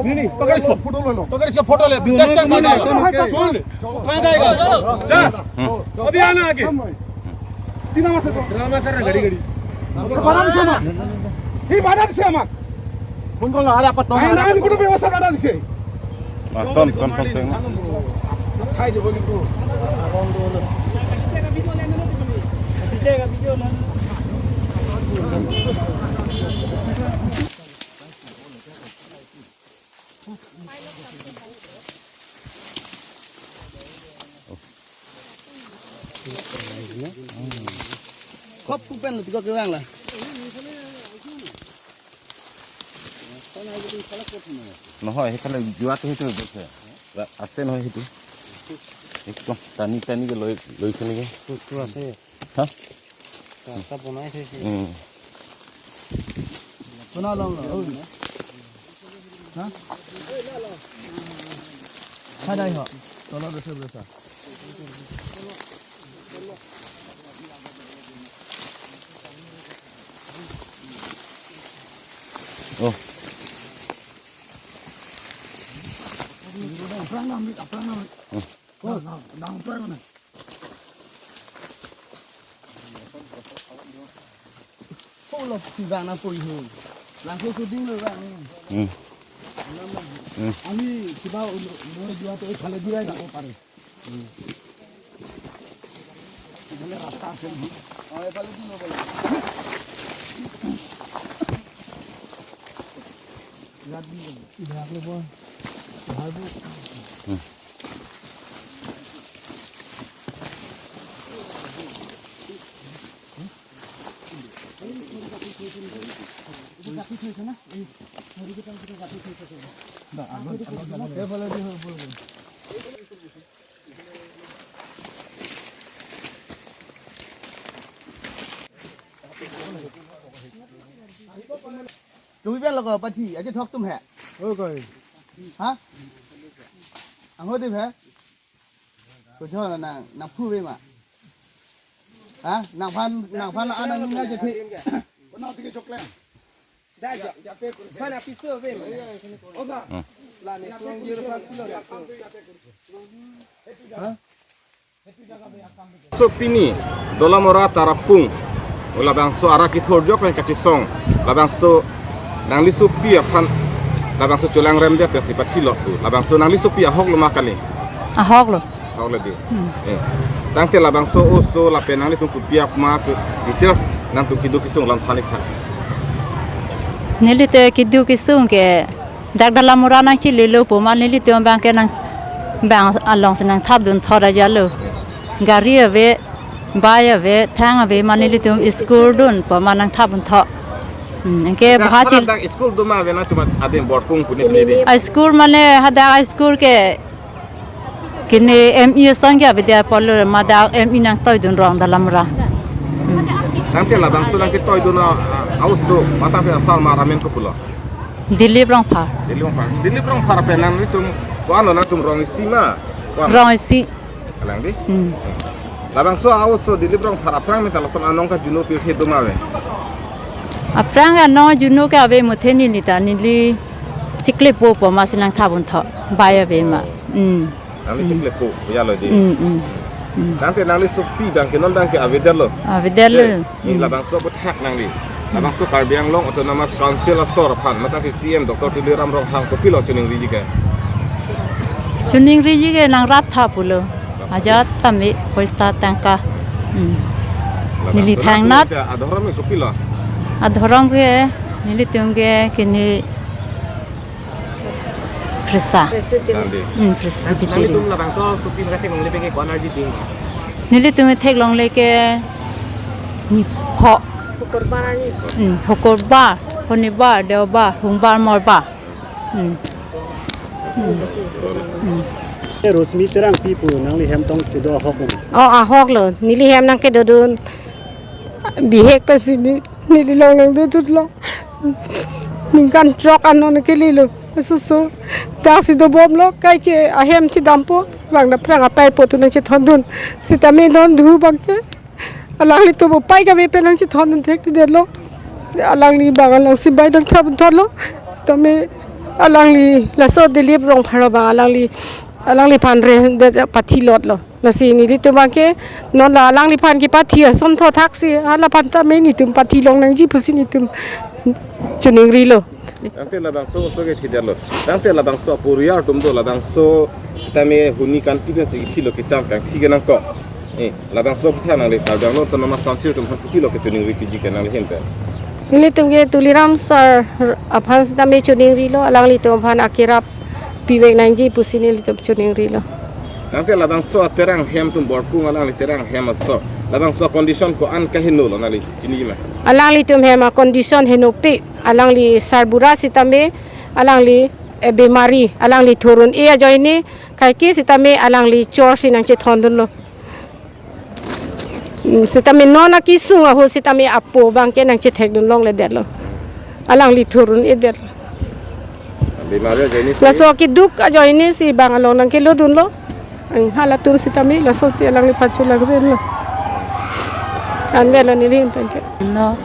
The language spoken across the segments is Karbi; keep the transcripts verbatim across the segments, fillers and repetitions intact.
नहीं, नहीं, पकड़ इसको। पकड़ इसका फोटो ले। दोनों, दोनों, दोनों। सुन, उठाया जाएगा। जा। अभी आना आगे। तीन नंबर से तो। ड्रामा कर रहा, घड़ी, घड़ी। বাধা দিছে আমাক। সি বাধা দিছে আমাক। কোন কোন হারা পাত? আইন আইন কোনো ব্যৱস্থা বাধা দিছে। Ton, ton, ton, ton. Khop kupen lo tiko kevang la. নহয়, সেইফালে যোৱাটো সেইটো গৈছে। ৰা-, আছে নহয় সেইটো। একদম টানি টানিকে লৈ, লৈছে নেকি? ক'ততো আছে। হা? ৰাস্তা বনাই থৈছে। উম। বনা লওঁ, লওঁ। হা? হা, নাই হোৱা। তলত আছে বোলে চা। অ। Olo, si bang na pui hu. Langsung shooting lo bang. Hmm. Hmm. আমি কিবা উল-, উলিয়াই যোৱাটো এইফালে দিয়াই যাব পাৰে। Hmm. এইফালে ৰাস্তা আছে নহয়। অ, এইফালে দি ল'ব লাগে। ইয়াত দি ল'ব। ইয়াত ল'ব। ইয়াত ল'ব। Hmm. তুমি বেয়া লগা পাঠি, আজি ঠক তুমি হে। ও কই। হা? আঙো দিম হে। Kujo na, na phu ve ma. Ha? Nangphan, nangphan ana nunga je phi. Kono tike chokle. Da ja. Phan apiso ve ma. Osa. La ne tuang jir phan kulo ya. Ha? So pini Dolamara Tarapung labangso arak kithorjok pen kachisong, labangso nanglisopi aphan labangso cholangrem dia pesi pathi lo tu, labangso nanglisopi ahok lo ma kali? Ahok lo. Ahok lo di. Hmm. Eh. Tangte labangso oso lapen nanglitum kopi apma ke details nangtum keduk kesung lam thanik tha. Neli te keduk kesung ke dak Dolamara nangchilelo pu ma nelitum bang ke nang bang alongsi nangthapdun thot aja lo. Gari ave, bike ave, thang ave ma nelitum school dun pu ma nangthapdun thot. Hmm, anke dak bhachil. Hadak school do ma ave nangtum adim Borpung pune pune di. A school mane hadak a school ke kene M E asong ke ave dia polo ma dak M E nangtoidun rong Dolamara. Hmm. Tangte labangso nangketoidun a, a, oso, matang ke asal ma ramen ko pulo. Dilip Rongphar. Dilip Rongphar. Dilip Rongphar pen nanglitum ko-an lo, nangtum rong isi ma? Ko-an? Rong isi. Kalang di? Hmm. Labangso a-oso Dilip Rongphar aphrang meta lason anong kajuno pirthe do ma ave? Aphrang anong juno ke ave muthe, neli ta neli chiklepo pu ma si nangthabon tho. Bai ave ma. Hmm. Nangli Hmm. chiklepo ya lo di. Hmm, hmm. Hmm. Tangte nangli sopi abang ke non abang ke avedetlo. Avedetlo. Eh, ni Hmm. labangso aputhak nangli. Labangso Karbi Anglong Autonomous Council asor aphan, matang ke C M Doctor Tuliram Ronghang kopilo choningriji ke? Choningriji ke nangrap tha pulo. Ajat tame poisa tangka. Hmm. Neli thangnat. Adhorom ke kopilo? Adhorom ke nelitum ke kini Khrista. Sunday. Hmm, Khrista. Nang-, Presbyterian. Nanglitum labangso sopi mera theklongle abang ke ko-an arni ding? Nelitum theklongle ke nipho. Hukurbar arni. Hmm, Hukurbar, Honibar, Deobar, Songbar, Mongbar. Hmm. Hmm. Hmm. Eh, Rosmi Terangpi pu nangli hem tong kedo ahok lo? Oh, ahok lo. Neli hem nangkedodun. Bihek pensi ne, neli long nangdodunlo. Ningkan throk an non kelelo. Asoso. Dak si dobomlo, kaike ahem chedampo. Bang dak aphrang apei po tu nangchethondun. Sitame non dhu abang ke alanglitum upai kave pen nangchethondun thekthedetlo. Alangli bang along si bai nangthabon thotlo. Sitame alangli laso Dilip Rongphar abang alangli, alangliphan redet pathilotlo. Lasi nelitum abang ke non la alangliphan kepathi ason thothaksi, halaphan tame netum pathi long nangji pusi netum choningrilo. Tangte labangso oso ke thidetlo. Tangte labangso aporiyar atum do, labangso sitame huni kanti pensi kethilo, kecham kangthi ke nangkok. Eh, labangso aputhak nangli Karbi Anglong Autonomous Council atum aphan kopilo kechiningri piji ke nangli ahin pen? Nelitum ke Tuliram sir aphan sitame choningrilo, alanglitum aphan akerap pivek nangji pusi nelitum choningrilo. Tangte labangso aterang hem atum borpung alangli terang hem aso, labangso condition ko-an kahenolo nangli chiniji ma? Alanglitum hem a-condition henopik, alangli sarbura sitame, alangli, eh, bemari, alangli thurun-e ajoine, kaike sitame alangli chor si nangchethondunlo. Hmm, sitame non akesung ahut sitame apo abang ke nangchethekdun longledetlo. Alangli thurun-edet. Bemari ajoine si. Laso akeduk ajoine si bang along nangkelodunlo. Ang halatum sitame laso si alangliphan cholangrenlo. Anvetlo neli ahin pen ke. No.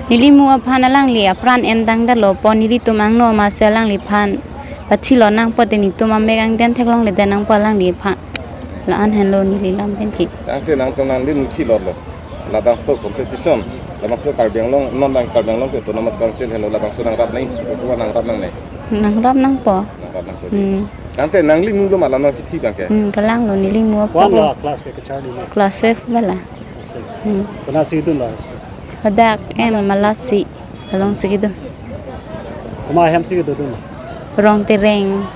Neli mu aphan alangli apran endang detlo pu nelitum angno masi alangliphan pathilot nangpo, te netum amek angden theklongle det nangpo alangliphan. La-an henlo neli lam pen ke. Tangte nangtum nangli muthi lotlo. Labangso competition, labangso Karbi Anglong, non abang Karbi Anglong ke Autonomous Council henlo, labangso nangrap nangji, suku nangrap nangne? Nangrap nangpo. Nangrap nangpo. Hmm. Tangte nangli mulo ma la non kithi abang ke? Hmm, kalanglo, neli mu apo. Ko-an lo class ke kecharli ma? Class six bala. Class six. Hmm. Konatsi dun la school? Hadak em Malasi. Alongsi kedo. Komat ahem si kedodun? Rong Terang.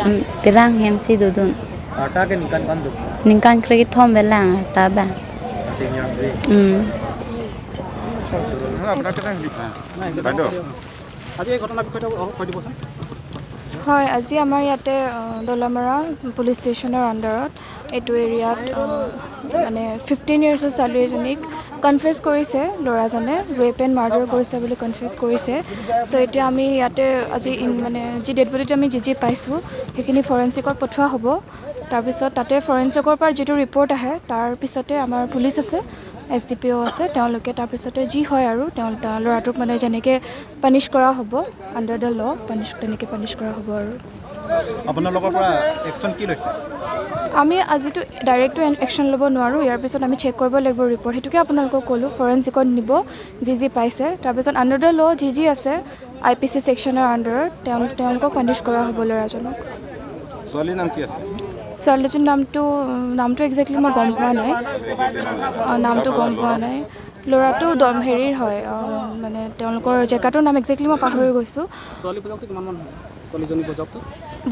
Mm, Terang ahem si dodun. Arta ke ningkan ko-an do? Ningkan krekethom belang arta ba. Thirteen years de. Mm. আজি এই ঘটনাৰ বিষয়ে অলপ কৈ দিবচোন। হয়, আজি আমাৰ ইয়াতে, আহ, দলামৰা পুলিচ ষ্টেচনৰ আণ্ডাৰত এইটো এৰিয়াত, আহ, মানে ফিফটিন ইয়াৰ্ছৰ ছোৱালী এজনীক কনফেছ কৰিছে, ল'ৰাজনে ৰেপ এণ্ড মাৰ্ডাৰ কৰিছে বুলি কনফেছ কৰিছে। চ' এতিয়া আমি ইয়াতে আজি ইন-, মানে যি ডেড বডিটো আমি যি যি পাইছোঁ, সেইখিনি ফৰেনচিকত পঠোৱা হ'ব। তাৰপিছত তাতে ফৰেনচিকৰ পৰা যিটো ৰিপৰ্ট আহে, তাৰ পিছতে আমাৰ পুলিচ আছে, এছ ডি পি অ' আছে, তেওঁলোকে তাৰপিছতে যি হয় আৰু তেওঁ, তেওঁ ল'ৰাটোক মানে যেনেকে পানিছ কৰা হ'ব, আণ্ডাৰ দ্য ল' পানিছ, তেনেকে পানিছ কৰা হ'ব আৰু। আপোনালোকৰ পৰা একশ্যন কি লৈছে? আমি আজিতো ডাইৰেক্টটো এন-, একশ্যন ল'ব নোৱাৰোঁ, ইয়াৰ পিছত আমি চেক কৰিব লাগিব ৰিপৰ্ট, সেইটোকে আপোনালোকক ক'লোঁ, ফৰেনচিকত নিব যি যি পাইছে, তাৰপিছত আণ্ডাৰ দ্য ল' যি যি আছে, আই পি চি ছেকশ্যনৰ আণ্ডাৰত তেওঁ, তেওঁলোকক পানিছ কৰা হ'ব ল'ৰাজনক। ছোৱালীৰ নাম কি আছে? ছোৱালীজনীৰ নামটো, নামটো একজেক্টলি মই গম পোৱা নাই। ছোৱালী একজেক্টলি নাম জানো? অ, নামটো গম পোৱা নাই। ল'ৰাটো দম-, হেৰিৰ হয়, অ, মানে তেওঁলোকৰ জেগাটোৰ নাম একজেক্টলি মই পাহৰি গৈছোঁ। ছোৱালী বয়সটো কিমান মান হয়? ছোৱালীজনী বয়সটো?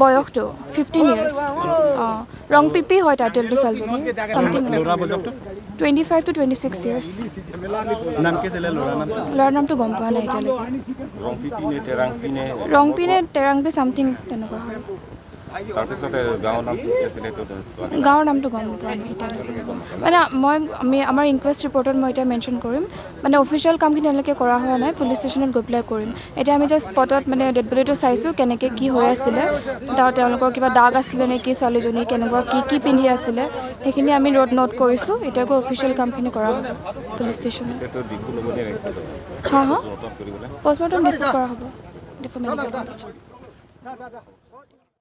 বয়সটো ফিফটিন ইয়াৰ্ছ। অ, ৰংপিপি হয় টাইটেলটো ছোৱালীজনীৰ। ছামথিং। ল'ৰা বয়সটো? Twenty five to twenty six years. নাম কি আছিলে ল'ৰাৰ নাম? ল'ৰাৰ নামটো গম পোৱা নাই এতিয়ালৈকে। ৰংপিপি নে তেৰাংপি নে? ৰংপি নে তেৰাংপি ছামথিং তেনেকুৱা হয়। তাৰপিছতে গাঁৱৰ নামটো কি আছিলে? এইটো ছোৱালী গাঁৱৰ নামটো গম পোৱা নাই এতিয়ালৈকে। মানে মই আমি আমাৰ ইনকুৱেষ্ট ৰিপৰ্টত মই এতিয়া মেনশ্যন কৰিম, মানে অফিচিয়েল কামখিনি এনেকৈ কৰা হোৱা নাই, পুলিচ ষ্টেচনত গৈ পেলাই কৰিম। এতিয়া আমি জাষ্ট স্পটত মানে ডেড বডিটো চাইছোঁ, কেনেকৈ কি হৈ আছিলে, তেওঁ তেওঁলোকৰ কিবা দাগ আছিলে নেকি, ছোৱালীজনীৰ কেনেকুৱা কি কি পিন্ধি আছিলে, সেইখিনি আমি ৰোড নোট কৰিছোঁ। এতিয়াকৈ অফিচিয়েল কামখিনি কৰা হ'ব পুলিচ ষ্টেচনত। এইটো ডিফু ল'ব দিয়া নাই? হা হা মৰ্টম কৰিবলৈ পষ্টমৰ্টম ডিফুত কৰা হ'ব, ডিফু মেডিকেল কলেজত।